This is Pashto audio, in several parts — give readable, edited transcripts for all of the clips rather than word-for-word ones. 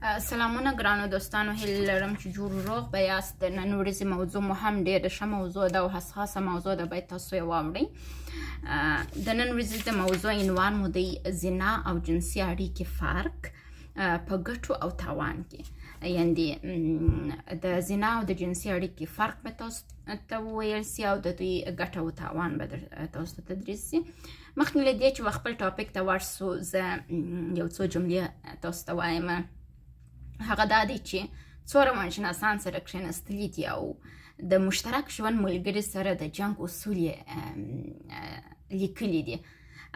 سلامونه ګرانو دوستانو، هیله لرم چې جوړ روغ به یاست. د نن ورځې موضوع مو هم ډېره ښه موضوع ده او حساسه موضوع ده، باید تاسو یې واورئ. د نن ورځې د موضوع عنوان مو دی زنا او جنسي اړیکې فرق په ګټو او تاوان کې. یعنې د زنا او د جنسي اړیکې فرق به تاسو ته وویل سي او د دوی ګټه او تاوان به تاسو ته تدریس سي. مخکې له دې چې خپل topic ته ورسو، زه یو څو جملې تاسو ته وایم. هغه دا دی چې څو روانشناسان سره کښېناستلي دي او د مشترک ژوند ملګري سره د جنګ اصول یې لیکلي دي.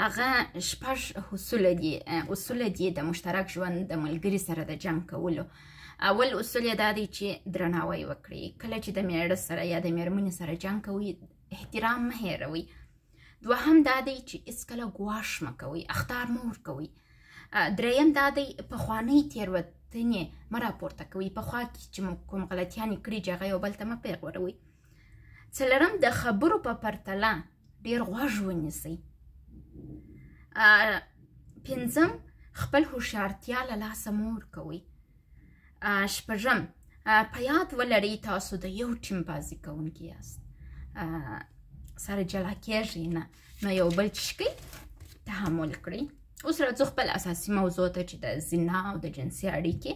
هغه شپږ اصول دي د مشترک ژوند د ملګري سره د جنګ کولو. اول اصول یې دا دی چې درناوی وکړئ. کله چې د میړه سره یا د میرمنې سره جنګ کوئ، احترام مه هېروئ. دوهم دا دی چې هېڅکله ګواښ مه کوئ، اخطار مه ورکوئ. دریم دا دی پخوانۍ تېروتنې مه راپورته کوئ، پخوا کې چې مو کوم غلطیانې کړي چې هغه یو بل ته مه پیغوروئ. څلورم، د خبرو په پرتله ډېر غوږ ونیسئ. پنځم، خپل هوښیارتیا له لاسه مه ورکوئ. شپږم، په یاد ولرئ تاسو د یو ټیم بازي کوونکي یاست، سره جلا کېږئ نه، نو یو بل چې تحمل کړئ. اوس راځو خپل اساسي موضوع ته چې د زنا او د جنسي اړیکې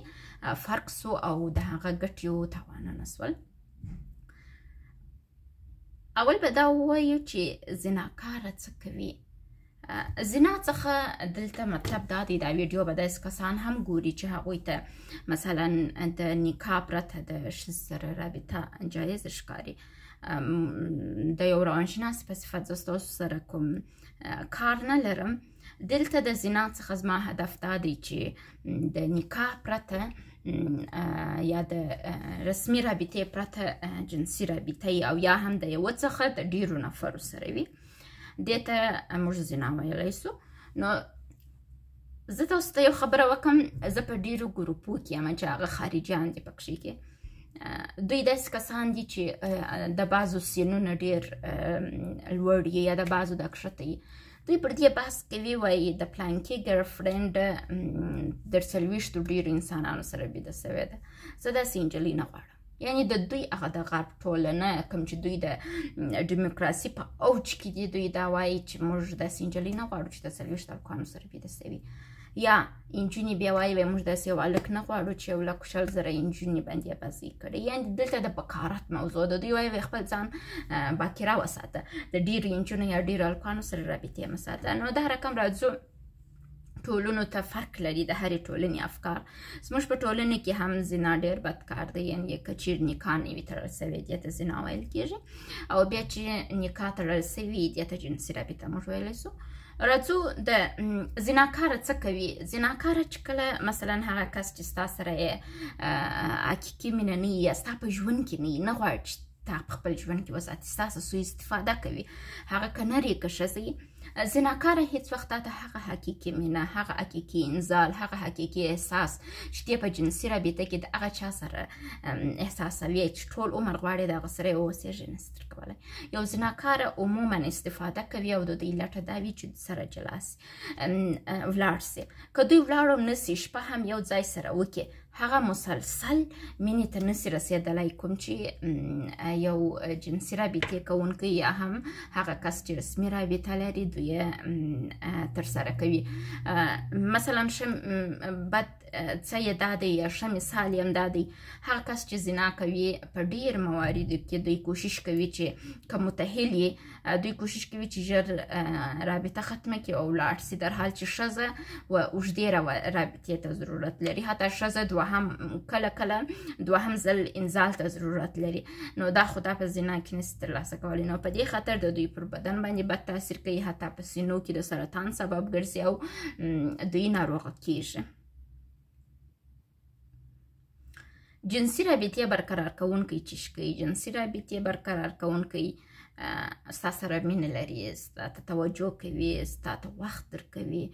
فرق سو او د هغه ګټې او تاوانونه سول. اول به دا ووایو چې زناکاره څه کوي. زنا څخه دلته مطلب دا دی، دا ویډیو به داسې کسان هم ګوري چې هغوی ته مثلا د نکاح پرته د ښځې سره رابطه جایز ښکاري. د یو روانشناس په صفت زه ستاسو سره کوم کار نه لرم. دلته د زنا څخه زما هدف دا دی چې د نکاح پرته یا د رسمي رابطې پرته جنسي رابطه او یا هم د یوه څخه د ډیرو نفرو سره وي، دې ته موږ زنا ویلی سو. نو زه تاسو ته یو خبره وکم، زه په ډیرو ګروپو کې یم چې هغه خارجیان دي پکښې کې. دوی داسې کسان دي چې د بعضو سنونه ډیر لوړ یا د بعضو د کښته یي. دوی پر دې بحث کوي، وایي د پلانکي girlfriend در 40 ډیرو انسانانو سره بیده سوې ده، زه داسې نجلۍ نه غواړم. یعنی د دوی هغه د غرب ټولنه کوم چې دوی د دیموکراسي په اوج کې دي، دوی دا وایي چې موږ داسې نجلۍ نه غواړو چې د 40 هلکانو سره بیده سوي. یا نجونې بیا وایي موږ داسې یو هلک نه غواړو چې 1,20,000 نجونې باندې بازۍ کړي. یعنې دلته د بکارت موضوع ده. دوی وایي خپل ځان باکره وساته، د ډېرو نجونو یا ډېرو هلکانو سره رابطې مه ساته. نو دا رقم راځو ټولنو ته فرق لري، د هرې ټولنې افکار. زموږ په ټولنه کې هم زنا ډېر بد کار دی، یعنې که چیرې نکاح نه وي تړل سوې دې ته زنا ویل کېږي، او بیا چې نکاح تړل سوي دې ته جنسي رابطه موږ ویلی سو. راځو د زناکاره څه کوي. زناکاره چې کله مثلا هغه کس چې ستا سره یې حقیقي مینه نه یا ستا په ژوند کې نه وي، نه غواړي چې تا په خپل ژوند کې وساتي، ستا څخه سوء استفاده کوي، هغه که نر یې که ښځه یي، زناکاره هیڅ وخت تا ته هغه حقیقي مینه، هغه حقیقي انزال، هغه حقیقي احساس چې دی په جنسي رابطه کې د هغه چا سره احساسوي چې ټول عمر غواړي د هغه سره اوسېږي، نه سي درکولی. یو زناکاره عموما استفاده کوي او د دوی لټه دا وي چې سره جلا سي، ولاړ سي. که دوی ولاړ هم نه سي، شپه هم یو ځای سره وکړي، هغه مسلسل مینې ته نه سي رسېدلی کوم چې یو جنسي رابطې کوونکی یا هم هغه کس چې رسمي رابطه لري دوی ترسره کوي. مثلا ښه بد څه یې دا دی یا ښه مثال یې هم دا دی، هغه کس چې زنا کوي په ډېر مواردو کې دوی کوشش کوي چې که متحل یي، دوی کوشش کوي چې ژر رابطه ختمه کړي او ولاړ سي، در حال چې ښځه و اوږدې رابطې ته ضرورت لري. حتی ښځه دوهم کله کله دوهم ځل انزال ته ضرورت لري. نو دا خو دا په زنا کې نسي ترلاسه کولی. نو په دې خاطر د دوی پر بدن باندې بد تاثیر کوي، حتی په سینو کې د سرطان سبب ګرځي او دوی ناروغه کیږي. جنسي رابطې برقرار کوونکی چې کوي، جنسي رابطې برقرار کوونکی ستا سره مینه لري، ستا ته توجه کوي، ستا ته وخت درکوي.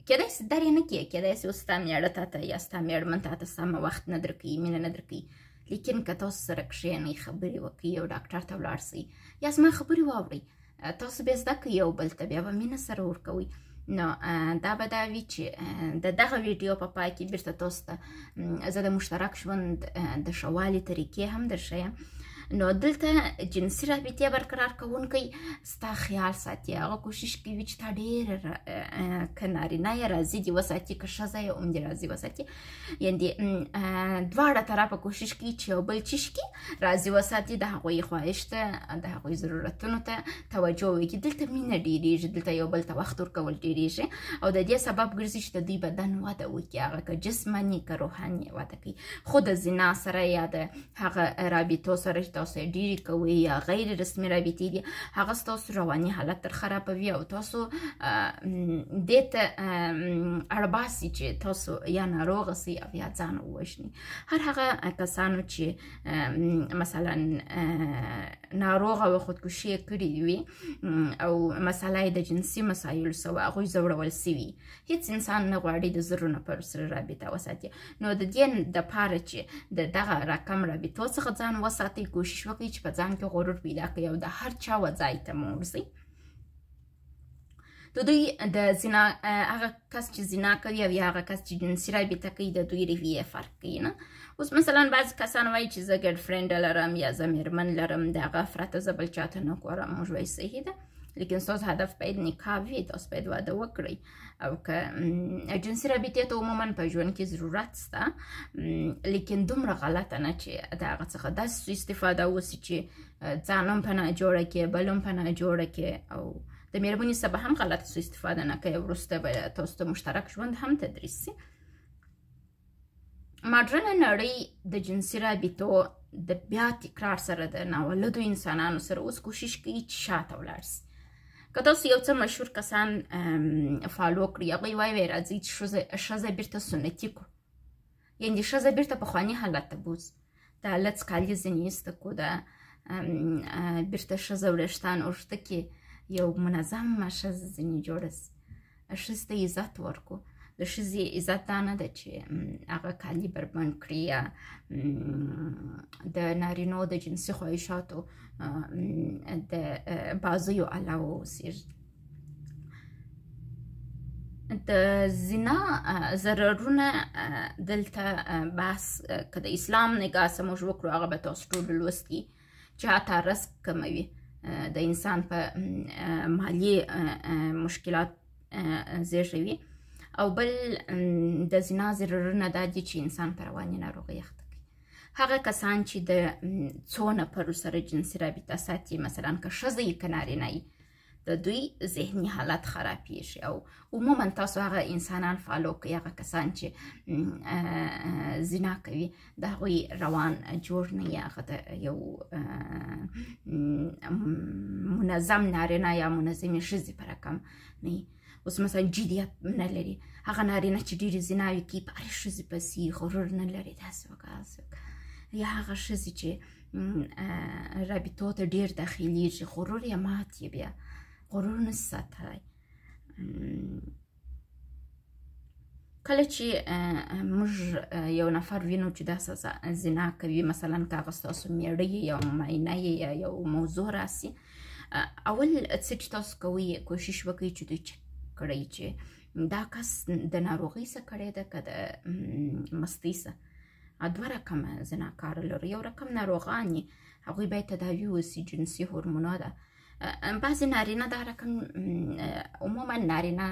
کېدای سي در یې نه کړي، کېدای سي اوس ستا مېړه تا ته یا ستا مېرمن تا ته سمه وخت نه درکوي، مینه نه درکوي، لیکن که تاسو سره کښېنئ، خبرې وکړئ، یو ډاکټر ته ولاړ سئ یا زما خبرې واورئ، تاسو بیا زده کوئ یو بل ته، بیا به مینه سره ورکوئ. نو دا به دا وي چې د دغه ویډیو په پای کې بیرته تاسو ته زه د مشترک ژوند د ښه والي طریقې هم درښیم. نو دلته جنسي رابطې برقرار کوونکی ستا خیال ساتي، هغه کوشش کوي چې تا ډېر که نارینه یې راضي دي وساتي، که ښځه یې هم دې راضي وساتي. یعنې دواړه طرفه کوشش کوي چې یو بل چیش کي راضي وساتي، د هغوی خواهش ته، د هغوی ضرورتونو ته توجه وکړي. دلته مینه ډېرېږي، دلته یو بل ته وخت ورکول ډېرېږي او د دې سبب ګرځي چې د دوی بدن وده وکړي، هغه که جسماني که روحاني وده کوي. خو د زنا سره یا د هغه رابطو سره چې تاسو یې ډېرې کوئ یا غیر رسمي رابطې دي، هغه ستاسو رواني حالت تر خرابوي او تاسو دې ته اړباسي چې تاسو یا ناروغه سئ او یا ځان ووژني. هر هغه کسانو چې مثلا ناروغه او خودکشي یې کړې وي او مسله یې د جنسي مسایلو سره وه، هغوی ځورول سوي. هیڅ انسان نه غواړي د زرو نفرو سره رابطه وساتي. نو د دې دپاره چې د دغه رقم رابطو څخه ځان وساتئ، کوشش وکړئ چې په ځان کې غرور پیدا کړئ او د هر چا و ځای ته مه ورځئ. د دوی د زنا، هغه کس چې زنا کوي او یا هغه کس چې جنسي رابطه کوي، د دوی رویې فرق کوي. نه اوس مثلا بعضې کسان وایي چې زه ګرل فرینډ لرم یا زه میرمن لرم، د هغه پرته زه بل چاته نه ګورم. موږ وایي صحیح ده، لیکن ستاسو هدف باید نکاح وي، تاسو باید واده وکړئ. او که جنسي رابطې ته عموما په ژوند کې ضرورت سته، لیکن دومره غلطه نه چې د هغه څخه داسې سوء استفاده وسي چې ځان هم په ناجوړه کې، بل هم په ناجوړه کې، او د میرمنې څخه به هم غلط سوء استفاده نه کوي. وروسته به تاسو ته مشترک ژوند هم تدریس سي. ماډرنه نړۍ د جنسي رابطو د بیا تکرار سره د ناولدو انسانانو سره اوس کوشش کوي چې شاته ولاړ سي. که تاسو یو څه مشهور کسان follow کړئ، هغوی وایي راځئ چې ښځه بیرته سنتي کړو، یعنې ښځه بیرته پخواني حالت ته بوځو، د لڅ کالي ځینې ایسته کړو، د بیرته ښځه وریښتان اوږده کړي، یو منظمه ښځه ځینې جوړه سي، ښځې ته عزت ورکړو. د ښځې عزت دا نه ده چې هغه کالي بربنډ کړي یا د نارینو د جنسي خواهشاتو د بازیو علاوه اوسېږي. د زنا ضررونه دلته بحث که د اسلام نګاه څه موږ وکړو، هغه به تاسو ټول لوستي چې حتی رزق کموي، د انسان په مالي مشکلات زیږوي. او بل د زنا ضررونه دا دي چې انسان په رواني ناروغۍ اخته کوي. هغه کسان چې د څو نفرو سره جنسي رابطه ساتي، مثلا که ښځه یې که نارینه یي، د دوی ذهني حالت خرابېږي. او عموما تاسو هغه انسانان follow کړئ، هغه کسان چې زنا کوي، د هغوی روان جوړ نه وي، هغه د یو منظم نارینه یا منظمې ښځې په رقم نه وي. اوس مثلا جدیت نه لري، هغه نارینه چې ډېرې زناوې کوي په هرې ښځې پسې غرور نه لري، داسې وکړه داسې وکړه. یا هغه ښځې چې رابطو ته ډېر داخلېږي، غرور یې مات یې، بیا غرور نه شي ساتلی. کله چې موږ یو نفر وینو چې داسې زنا کوي، مثلا که هغه ستاسو مېړه یې یا معاینه یې یا یو موضوع راسي، اول څه چې تاسو کوئ کوشش وکړئ چې دوی چک کړئ چې دا کس د ناروغۍ څه کړې ده که د مستۍ څه. دوه رقمه زناکاره لري، یو رقم ناروغان یې، هغوی باید تداوي وسي، جنسي هورمونا ده. بعضې نارینه دا رقم، عموما نارینه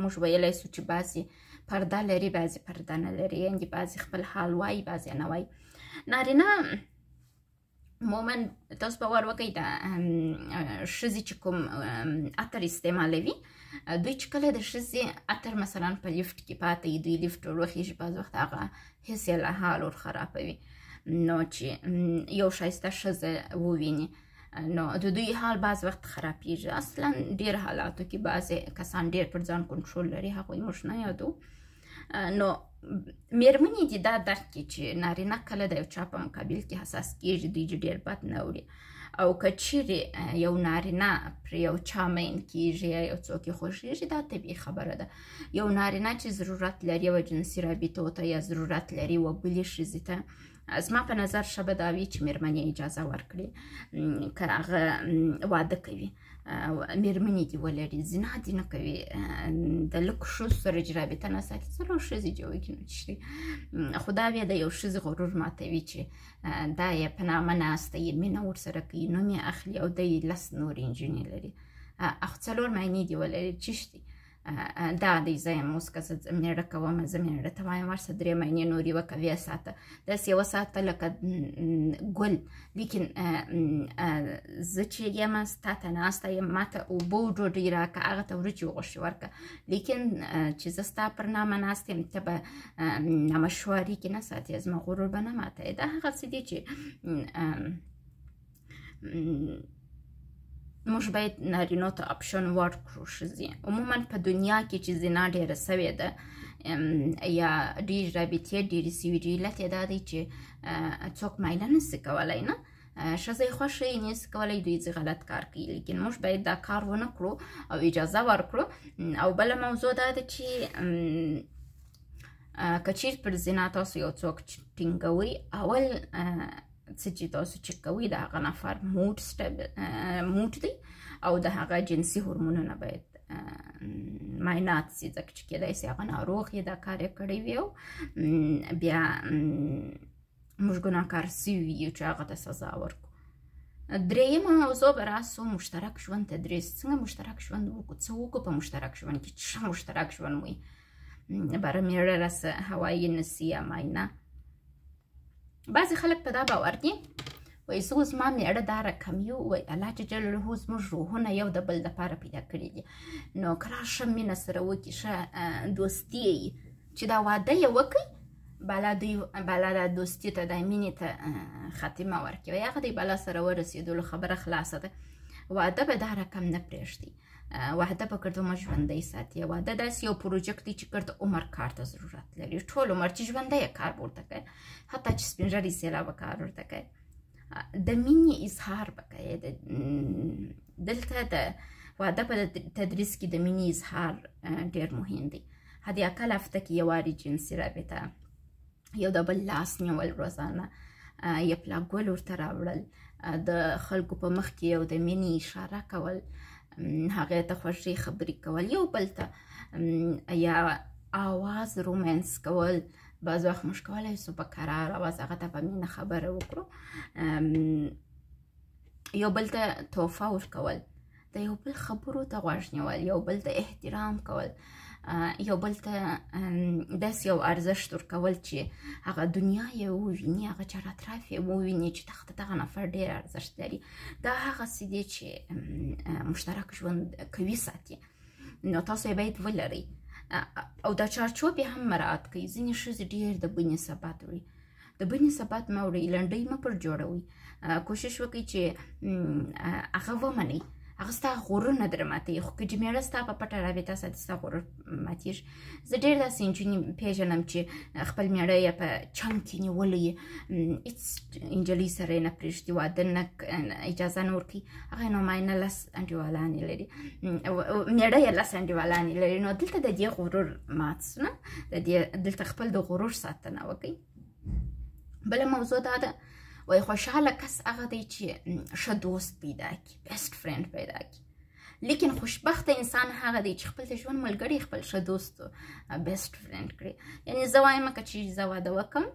موږ ویلی سو چې بعضې پرده لري بعضې پرده نه لري، یعنې بعضې خپل حال وایي بعضې نه وایي. نارینه عموما تاسو باور وکړئ د ښځې چې کوم عطر استعمالوي، دوی چې کله د ښځې عطر مثلا په لیفټ کې پاتې وي، دوی لیفټ ور وخیژي، بعض وخت هغه حس یې له حال ور خرابوي. نو چې یو ښایسته ښځه وویني، نو د دوی حال بعض وخت خرابېږي. اصلا ډېر حالاتو کې بعضې کسان ډېر پر ځان کنټرول لري، هغوی موږ نه یادو. نو میرمنې دې دا درک کړي چې نارینه کله د یو چا په مقابل کې حساس کېږي، دوی دې ډېر بد نه وړي. او که چیرې یو نارینه پر یو چا مین کېږي یا یو څوک یې خوښېږي، دا طبیعي خبره ده. یو نارینه چې ضرورت لري یوه جنسي رابطو ته یا ضرورت لري و بلې ښځې ته، زما په نظر ښه به دا وي چې میرمنې اجازه ورکړي که هغه واده کوي. میرمنې دې ولري، زنا دې نه کوي، د لږ ښځو سره چې رابطه نه ساتي، څلور ښځې دې وکړي نو چې خو دا بیا د یو ښځې غرور ماتوي چې دا یې په نامه ناسته یې، مینه ورسره کوي، نوم یې اخلي او دی لس نورې نجونې لري، خو څلور ماینې دې ولري چیش دي. دا دی زه یم اوس که زه مېړه کوم، زه مېړه ته وایم ورسه درې ماینې نورې وکړه، ویې ساته، داسې یې وساته لکه ګل، لیکن زه چې یم ستا ته ناسته یم، ما ته اوبه او ډوډۍ راکړه، هغه ته وریجې غوښې ورکړه، لیکن چې زه ستا پر نامه ناست یم ته به نامه شواري کې نه ساتې، زما غرور به نه ماتوې. دا هغه څه دي چې موږ باید نارینو ته option ورکړو. ښځې عموما په دنیا کې چې زنا ډېره سوې ده یا ډېرې رابطې ډېرې سوي دي، علت یې دا دی چې څوک مایله نه سي کولی، نه ښځه یې خوښه یې نه سي کولی، دوی ځي غلط کار کوي، لیکن موږ باید دا کار ونه کړو او اجازه ورکړو. او بله موضوع دا ده چې که چیرې پر زنا تاسو یو څوک ټینګوئ، اول څه چې تاسو چک کوئ د هغه نفر mood دی او د هغه جنسي هورمونونه باید معاینات سي، ځکه چې کېدای سي هغه ناروغ یې دا کار یې کړی وي او بیا موږ ګناهکار سوي یو چې هغه ته سزا ورکړو. درېیمه موضوع به راسو مشترک ژوند تدریس. څنګه مشترک ژوند وکړو، څه وکړو په مشترک ژوند کې چې ښه مشترک ژوند وي، باره مېړه راسه هوایي نه سي یا معاینه. بعضې خلک په دا باور دي، وایي زه اوس ما مېړه دا رقم یو، وایي الله چې جلاله زموږ روحونه یو د بل دپاره پیدا کړي دي، نو که را ښه مینه سره وکړي، ښه دوستي یې چې دا واده یې وکړي، بالا دوی بالا دا دوستي ته دا مینې ته خاتمه ورکړي، وایي هغه دی بالا سره ورسېدلو خبره خلاصه ده. واده به دا رقم نه پرېږدي، واده به ګرد عمر ژوندی ساتي. واده داسې یو پروجیکټ دی چې ګرد عمر کار ته ضرورت لري، ټول عمر چې ژوندی یې کار به ورته کوي، حتی چې سپین ږیری سي لا به کار ورته کوي. د مینې اظهار به کوي. دلته د واده په تدریس کې د مینې اظهار ډېر مهم دی. حد اقل هفته کې یو وارې جنسي رابطه، یو د بل لاس نیول روزانه، یو پلا ګل ورته راوړل، د خلکو په مخ کې یو د مینې اشاره کول، هغې ته خوږې خبرې کول، یو بل ته یا اواز romance کول. بعض وخت موږ کولی سو په کرار اواز هغه ته په مینه خبره وکړو، یو بل ته تحفه ورکول، د یو بل خبرو ته غوږ نیول، یو بل ته احترام کول، یو بل ته داسې یو ارزښت ورکول چې هغه دنیا یې وویني، هغه چار اطراف یې وویني چې دغه نفر ډېر ارزښت لري. دا هغه څه دي چې مشترک ژوند کوي ساتي، نو تاسو یې باید ولرئ. او دا چارچوب یې هم مراعات کوي. ځینې ښځې ډېر د بنې ثبات وړي، د بنې ثبات مه وړئ، لنډۍ مه پر جوړوئ، کوشش وکړئ چې هغه ومنئ، هغه ستا غرور نه در ماتوي. خو که چې مېړه ستا په پټه رابطه ساتي ستا غرور ماتېږي. زه ډېر داسې نجونې پېژنم چې خپل مېړه یې په چنګ کې نیولی، هېڅ نجلۍ سره یې نه پرېږدي، واده نه اجازه نه ورکوي، هغه نو ماینه لس انډیوالانې لري، مېړه یې لس انډیوالانې لري. نو دلته د دې غرور مات سو، نه د دې دلته خپل د غرور ساتنه وکړئ. بله موضوع دا ده، وایي خوشحاله کس هغه دی چې ښه دوست پیدا کړي، best friend پیدا کړي، لیکن خوشبخته انسان هغه دی چې خپل د ژوند ملګری خپل ښه دوست best friend کړي. یعنې زه وایم که چېرې زه واده وکړم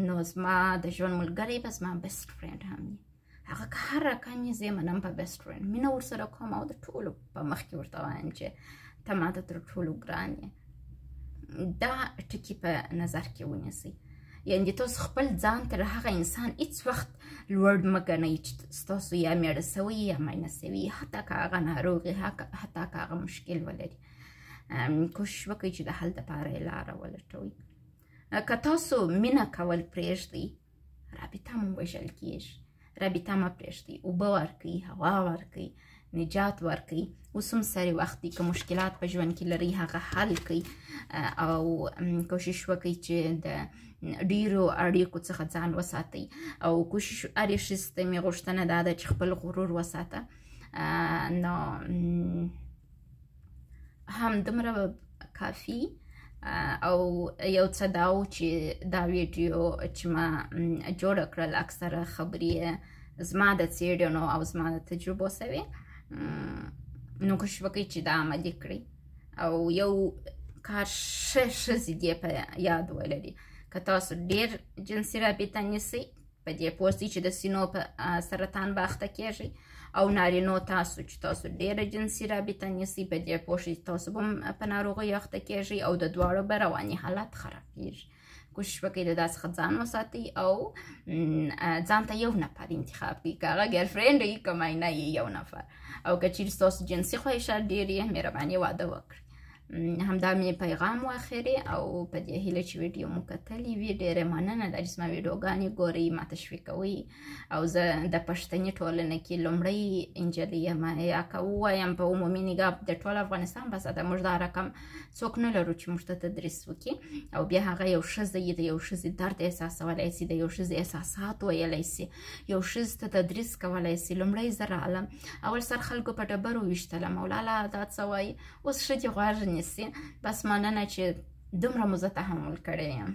نو زما د ژوند ملګری به زما best friend هم وي، هغه که هر رقم یې زه یې منم په best friend، مینه ورسره کوم او د ټولو په مخ کې ورته وایم چې ته ماته تر ټولو ګران یې. دا ټکي په نظر کې ونیسئ، یعنې تاسو خپل ځان تر هغه انسان هیڅ وخت لوړ مه ګڼئ چې ستاسو یا مېړه سوی یا ماینه سوي، حتی که هغه ناروغ وي، حتی که هغه مشکل ولري. کوشش وکړئ چې د حل دپاره یې لاره ولټوئ. که تاسو مینه کول پرېږدئ، رابطه مو وژل کېږي. رابطه مه پرېږدئ، اوبه ورکړئ، هوا ورکړئ، نجات ورکړئ. اوس هم سرې وخت دی، که مشکلات په ژوند کې لرئ هغه حل کړئ او کوشش وکړئ چې د ډیرو اړیکو څخه ځان وساتئ. او کوشش هرې ښځې ته مې غوښتنه دا ده چې خپل غرور وساته، نو هم دومره به کافي. او یو څه دا و چې دا ویډیو چې ما جوړه کړل اکثره خبرې زما د څېړنو او زما د تجربو سوې. نو کوشش وکړئ چې دا عملي کړئ. او یو کار ښه ښځې دې په یاد ولري، که تاسو ډېر جنسي رابطه نیسئ، په دې پوه سئ چې د سینو په سرطان به اخته کېږئ. او نارینو تاسو چې تاسو ډېره جنسي رابطه نیسئ، په دې پوه شئ چې تاسو به هم په ناروغیو اخته کېږئ او د دواړو به رواني حالت خرابېږي. کوشش وکړئ د دا څخه ځان وساتئ او ځان ته یو نفر انتخاب کړئ، که هغه ګرلفرینډ وي که ماینه یي، یو نفر. او که چیرې ستاسو جنسي خواهشات ډېر یې، مهرباني واده وکړئ. همدا مې پیغام و اخري، او په دې هیله چې ویډیو مو کتلې وي. ډېره مننه دا چې زما ویډیوګانې ګورئ، ما تشویقوئ. او زه د پښتني ټولنه کې لومړۍ نجلۍ یم، یا که ووایم په عمومي نګاه د ټول افغانستان په سطح موږ دا رقم څوک نه لرو چې موږ ته تدریس وکړي. او بیا هغه یو ښځه یي، د یو ښځې درد احساسولی سي، د یو ښځې احساسات ویلی سي، یو ښځې ته تدریس کولی سي. لومړی زه رالم، اول سر خلکو په ډبرو ویشتلم، او لالا دا څه وایي، اوس ښه دې غوږ نیسي. بس مننه چې دومره مو زه تحمل کړې یم.